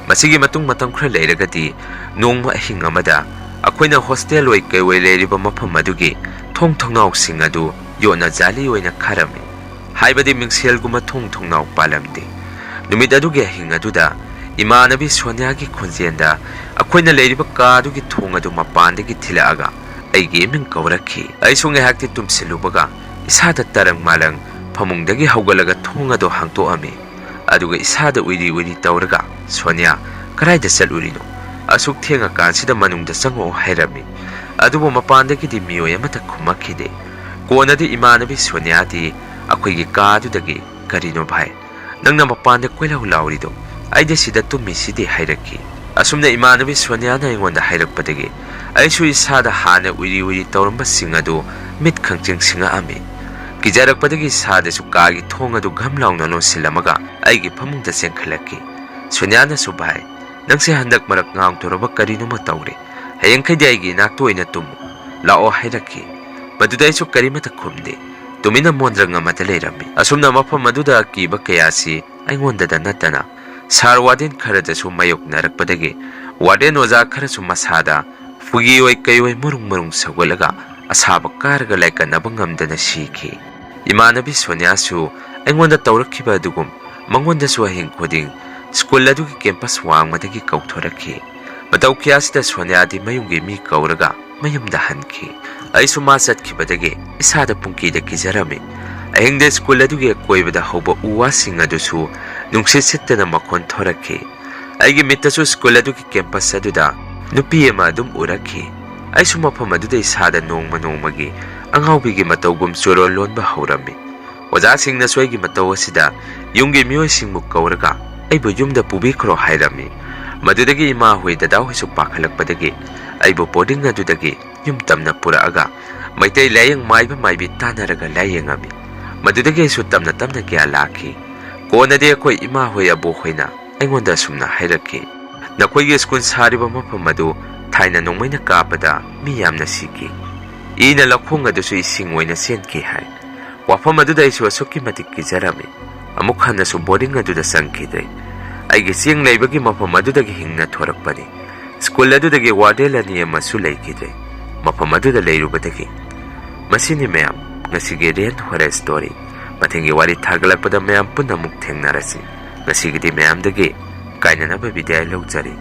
ꯃꯁꯤꯒꯤ ꯃꯇꯨꯡ ꯃꯇꯝ ꯈꯔ ꯂꯩꯔꯒꯗꯤ ꯅꯣꯡꯃ ꯑꯍꯤꯡ ꯑꯃꯗ ꯑꯩꯈꯣꯏꯅ ꯍꯣꯁꯇꯦꯜ ꯑꯣꯏ ꯀꯩ ꯑꯣꯏ ꯂꯩꯔꯤꯕ ꯃꯐꯝ ꯑꯗꯨꯒꯤ ꯊꯣꯡ ꯊꯣꯡꯅꯥꯎꯁꯤꯡ ꯑꯗꯨ ꯌꯣꯠꯅ ꯖꯥꯂꯤ ꯑꯣꯏꯅ ꯈꯥꯔꯝꯃꯤ꯫ ꯍꯥꯏꯕꯗꯤ ꯃꯤꯡꯁꯦꯜꯒꯨꯝꯕ ꯊꯣꯡ ꯊꯣꯡꯅꯥꯎ ꯄꯥꯜꯂꯝꯗꯦ꯫ ꯅꯨꯃꯤꯠ ꯑꯗꯨꯒꯤ ꯑꯍꯤꯡ ꯑꯗꯨꯗ ꯏꯃꯥꯟꯅꯕꯤ ꯁꯣꯅꯤꯌꯥꯒꯤ ꯈꯣꯟꯖꯦꯜꯗ ꯑꯩꯈꯣꯏꯅ ꯂꯩꯔꯤꯕ ꯀꯥ ꯑꯗꯨꯒꯤ ꯊꯣꯡ ꯑꯗꯨ ꯃꯄꯥꯟꯗꯒꯤ ꯊꯤꯜꯂꯛꯑꯒ ꯑꯩꯒꯤ ꯏꯃꯤꯡ ꯀꯧꯔꯛꯈꯤ꯫ ꯑꯩꯁꯨ ꯉꯥꯏꯍꯥꯛꯇꯤ ꯇꯨꯝꯁꯤꯜꯂꯨꯕꯒ ꯏꯁꯥꯗ ꯇꯔꯪ ꯃꯥꯂꯪ ꯐꯃꯨꯡꯗꯒꯤ ꯍꯧꯒꯠꯂꯒ ꯊꯣꯡ ꯑꯗꯨ ꯍꯥꯡꯇꯣꯛꯑꯝꯃꯤ꯫ ꯑꯗꯨꯒ ꯏꯁꯥꯗ ꯎꯏꯔꯤ ꯎꯏꯔꯤ ꯇꯧꯔꯒ, "ꯁꯣꯅꯤꯌꯥ, ꯀꯗꯥꯏꯗ ꯆꯠꯂꯨꯔꯤꯅꯣ? ꯑꯁꯨꯛ ꯊꯦꯡꯉꯀꯥꯟꯁꯤꯗ ꯃꯅꯨꯡꯗ ꯆꯪꯉꯛꯑꯣ ꯍꯥꯏꯔꯝꯃꯤ꯫" ꯑꯗꯨꯕꯨ ꯃꯄꯥꯟꯗꯒꯤꯗꯤ ꯃꯤꯑꯣꯏ ꯑꯃꯠꯇ ꯈꯨꯝꯃꯛꯈꯤꯗꯦ꯫ ꯀꯣꯟꯅꯗꯤ ꯏꯃꯥꯟꯅꯕꯤ ꯁꯣꯅꯤꯌꯥꯗꯤ ꯑꯩꯈꯣꯏꯒꯤ ꯀꯥ ꯑꯗꯨꯗꯒꯤ, "ꯀꯔꯤꯅꯣ ꯚꯥꯏ, ꯅꯪꯅ ꯃꯄꯥꯟꯗ ꯀꯣꯏꯂꯥꯎ ꯂꯥꯎꯔꯤꯗꯣ? ꯑꯩꯗꯤ ꯁꯤꯗ ꯇꯨꯝꯃꯤꯁꯤꯗꯤ," ꯍꯥꯏꯔꯛꯈꯤ꯫ ꯑꯁꯨꯝꯅ ꯏꯃꯥꯟꯅꯕꯤ ꯁꯣꯅꯤꯌꯥꯅ ꯑꯩꯉꯣꯟꯗ ꯍꯥꯏꯔꯛꯄꯗꯒꯤ ꯑꯩꯁꯨ ꯏꯁꯥꯗ ꯍꯥꯟꯅ ꯎꯏꯔꯤ ꯎꯏꯔꯤ ꯇꯧꯔꯝꯕꯁꯤꯡ ꯑꯗꯨ ꯃꯤꯠ ꯈꯪꯆꯤꯡ ꯁꯤꯡꯉꯛꯑꯝꯃꯤ꯫ ꯀꯤꯖꯔꯛꯄꯗꯒꯤ ꯏꯁꯥꯗꯁꯨ ꯀꯥꯒꯤ ꯊꯣꯡ ꯑꯗꯨ ꯘꯝ ꯂꯥꯎꯅ ꯂꯣꯟꯁꯤꯜꯂꯝꯃꯒ ꯑꯩꯒꯤ ꯐꯃꯨꯡꯗ ꯆꯦꯟꯈꯠꯂꯛꯈꯤ꯫ ꯁꯣꯅꯤꯌꯥꯅꯁꯨ, "ꯚꯥꯏ, ꯅꯪꯁꯦ ꯍꯟꯗꯛ ꯃꯔꯛ ꯉꯥꯎꯊꯣꯔꯕ ꯀꯔꯤꯅꯣꯃ ꯇꯧꯔꯦ꯫ ꯍꯌꯦꯡꯈꯩꯗꯤ ꯑꯩꯒꯤ ꯏꯅꯥꯛꯇ ꯑꯣꯏꯅ ꯇꯨꯝꯃꯨ ꯂꯥꯛꯑꯣ" ꯍꯥꯏꯔꯛꯈꯤ꯫ ꯃꯗꯨꯗ ꯑꯩꯁꯨ ꯀꯔꯤꯃꯠꯇ ꯈꯨꯝꯗꯦ꯫ ꯇꯨꯃꯤꯟꯅ ꯃꯣꯟꯗ꯭ꯔꯪ ꯑꯃꯗ ꯂꯩꯔꯝꯃꯤ꯫ ꯑꯁꯨꯝꯅ ꯃꯐꯝ ꯑꯗꯨꯗ ꯑꯀꯤꯕ ꯀꯌꯥꯁꯤ ꯑꯩꯉꯣꯟꯗꯗ ꯅꯠꯇꯅ ꯁꯥꯔ ꯋꯥꯔꯗꯦꯟ ꯈꯔꯗꯁꯨ ꯃꯥꯌꯣꯛꯅꯔꯛꯄꯗꯒꯤ ꯋꯥꯔꯗꯦꯟ ꯑꯣꯖꯥ ꯈꯔꯁꯨ ꯃꯁꯥꯗ ꯐꯨꯒꯤ ꯑꯣꯏ ꯀꯩ ꯑꯣꯏ ꯃꯔꯨꯡ ꯃꯔꯨꯡ ꯁꯧꯒꯠꯂꯒ ꯑꯁꯥꯕ ꯀꯥꯔꯒ ꯂꯥꯏꯀꯠꯅꯕ ꯉꯝꯗꯅ ꯁꯤꯈꯤ꯫ ꯏꯃꯥꯟꯅꯕꯤ ꯁꯣꯅꯤꯌꯥꯁꯨ ꯑꯩꯉꯣꯟꯗ ꯇꯧꯔꯛꯈꯤꯕ ꯑꯗꯨꯒꯨꯝ ꯃꯉꯣꯟꯗꯁꯨ ꯑꯍꯤꯡ ꯈꯨꯗꯤꯡ ꯁ꯭ꯀꯨꯜ ꯑꯗꯨꯒꯤ ꯀꯦꯝꯄꯁ ꯋꯥꯡꯃꯗꯒꯤ ꯀꯧꯊꯣꯔꯛꯈꯤ꯫ ꯃꯇꯧ ꯀꯌꯥꯁꯤꯗ ꯁꯣꯅꯤꯌꯥꯗꯤ ꯃꯌꯨꯝꯒꯤ ꯃꯤ ꯀꯧꯔꯒ ꯃꯌꯨꯝꯗ ꯍꯟꯈꯤ꯫ ꯑꯩꯁꯨ ꯃꯥ ꯆꯠꯈꯤꯕꯗꯒꯤ ꯏꯁꯥꯗ ꯄꯨꯡꯀꯤꯗ ꯀꯤꯖꯔꯝꯃꯤ꯫ ꯑꯍꯤꯡꯗ ꯁ꯭ꯀꯨꯜ ꯑꯗꯨꯒꯤ ꯑꯀꯣꯏꯕꯗ ꯍꯧꯕ ꯎ ꯋꯥꯁꯤꯡ ꯑꯗꯨꯁꯨ ꯅꯨꯡꯁꯤꯠ ꯁꯤꯠꯇꯅ ꯃꯈꯣꯟ ꯊꯣꯔꯛꯈꯤ꯫ ꯑꯩꯒꯤ ꯃꯤꯠꯇꯁꯨ ꯁ꯭ꯀꯨꯜ ꯑꯗꯨꯒꯤ ꯀꯦꯝꯄꯁ ꯑꯗꯨꯗ ꯅꯨꯄꯤ ꯑꯃ ꯑꯗꯨꯝ ꯎꯔꯛꯈꯤ꯫ ꯑꯩꯁꯨ ꯃꯐꯝ ꯑꯗꯨꯗ ꯏꯁꯥꯗ ꯅꯣꯡꯃ ꯅꯣꯡꯃꯒꯤ ꯑꯉꯥꯎꯕꯤꯒꯤ ꯃꯇꯧꯒꯨꯝ ꯆꯣꯔꯣꯜ ꯂꯣꯟꯕ ꯍꯧꯔꯝꯃꯤ꯫ ꯑꯣꯖꯥꯁꯤꯡꯅꯁꯨ ꯑꯩꯒꯤ ꯃꯇꯧ ꯑꯁꯤꯗ ꯌꯨꯝꯒꯤ ꯃꯤꯑꯣꯏꯁꯤꯡꯕꯨ ꯀꯧꯔꯒ ꯑꯩꯕꯨ ꯌꯨꯝꯗ ꯄꯨꯕꯤꯈ꯭ꯔꯣ ꯍꯥꯏꯔꯝꯃꯤ꯫ ꯃꯗꯨꯗꯒꯤ ꯏꯃꯥ ꯍꯣꯏ ꯗꯗꯥ ꯍꯣꯏꯁꯨ ꯄꯥꯈꯠꯂꯛꯄꯗꯒꯤ ꯑꯩꯕꯨ ꯕꯣꯔꯗꯤꯡ ꯑꯗꯨꯗꯒꯤ ꯌꯨꯝ ꯇꯝꯅ ꯄꯨꯔꯛꯑꯒ ꯃꯩꯇꯩ ꯂꯥꯏꯌꯦꯡ ꯃꯥꯏꯕ ꯃꯥꯏꯕꯤ ꯇꯥꯟꯅꯔꯒ ꯂꯥꯏꯌꯦꯡꯉꯝꯃꯤ꯫ ꯃꯗꯨꯗꯒꯤ ꯑꯩꯁꯨ ꯇꯝꯅ ꯇꯝꯅ ꯒ꯭ꯌꯥꯟ ꯂꯥꯛꯈꯤ꯫ ꯀꯣꯟꯅꯗꯤ ꯑꯩꯈꯣꯏ ꯏꯃꯥ ꯍꯣꯏ ꯑꯕꯣꯛ ꯍꯣꯏꯅ ꯑꯩꯉꯣꯟꯗ ꯑꯁꯨꯝꯅ ꯍꯥꯏꯔꯛꯈꯤ, "ꯅꯈꯣꯏꯒꯤ ꯁ꯭ꯀꯨꯜ ꯁꯥꯔꯤꯕ ꯃꯐꯝ ꯑꯗꯨ ꯊꯥꯏꯅ ꯅꯣꯡꯃꯩꯅ ꯀꯥꯞꯄꯗ ꯃꯤ ꯌꯥꯝꯅ ꯁꯤꯈꯤ꯫ ꯏꯅ ꯂꯧꯈꯣꯡ ꯑꯗꯨꯁꯨ ꯏꯁꯤꯡ ꯑꯣꯏꯅ ꯆꯦꯟꯈꯤ" ꯍꯥꯏ꯫ ꯋꯥꯐꯝ ꯑꯗꯨꯗ ꯑꯩꯁꯨ ꯑꯁꯨꯛꯀꯤ ꯃꯇꯤꯛ ꯀꯤꯖꯔꯝꯃꯤ꯫ ꯑꯃꯨꯛ ꯍꯟꯅꯁꯨ ꯕꯣꯔꯗꯤꯡ ꯑꯗꯨꯗ ꯆꯪꯈꯤꯗ꯭ꯔꯦ꯫ ꯑꯩꯒꯤ ꯆꯦꯡ ꯂꯩꯕꯒꯤ ꯃꯐꯝ ꯑꯗꯨꯗꯒꯤ ꯍꯤꯡꯅ ꯊꯣꯔꯛꯄꯅꯤ꯫ ꯁ꯭ꯀꯨꯜ ꯑꯗꯨꯗꯒꯤ ꯋꯥꯔꯗꯦꯟ ꯑꯅꯤ ꯑꯃꯁꯨ ꯂꯩꯈꯤꯗ꯭ꯔꯦ꯫ ꯃꯐꯝ ꯑꯗꯨꯗ ꯂꯩꯔꯨꯕꯗꯒꯤ꯫ ꯃꯁꯤꯅꯤ ꯃꯌꯥꯝ, ꯉꯁꯤꯒꯤ ꯔꯦꯟ ꯍꯣꯔꯔ ꯁ꯭ꯇꯣꯔꯤ꯫ ꯃꯊꯪꯒꯤ ꯋꯥꯔꯤ ꯊꯥꯒꯠꯂꯛꯄꯗ ꯃꯌꯥꯝ ꯄꯨꯟꯅ ꯑꯃꯨꯛ ꯊꯦꯡꯅꯔꯁꯤ꯫ ꯉꯁꯤꯒꯤꯗꯤ ꯃꯌꯥꯝꯗꯒꯤ ꯀꯥꯏꯅꯅꯕ ꯕꯤꯗꯥꯏ ꯂꯧꯖꯔꯤ꯫